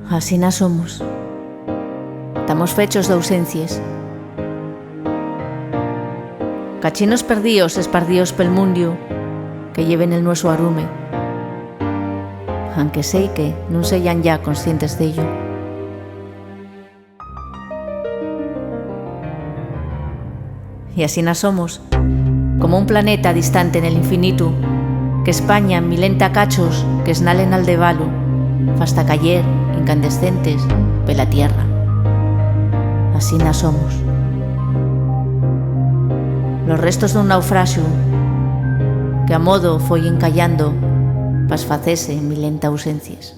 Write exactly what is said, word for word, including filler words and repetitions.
Asina somos. Tamos fechos d'ausencies. Cachinos perdíos, espardíos pel mundiu, que lleven el nuesu arume, anque seique nun seyan yá conscientes d'ello. Y asina somos, como un planeta distante nel infinitu, qu'españa en milenta cachos qu'esnalen al devalu, fasta cayer, incandescentes, pela tierra. Asina somos. Los restos d'un naufraxu qu'amodo foi encayando p'esfacese en milenta ausencies.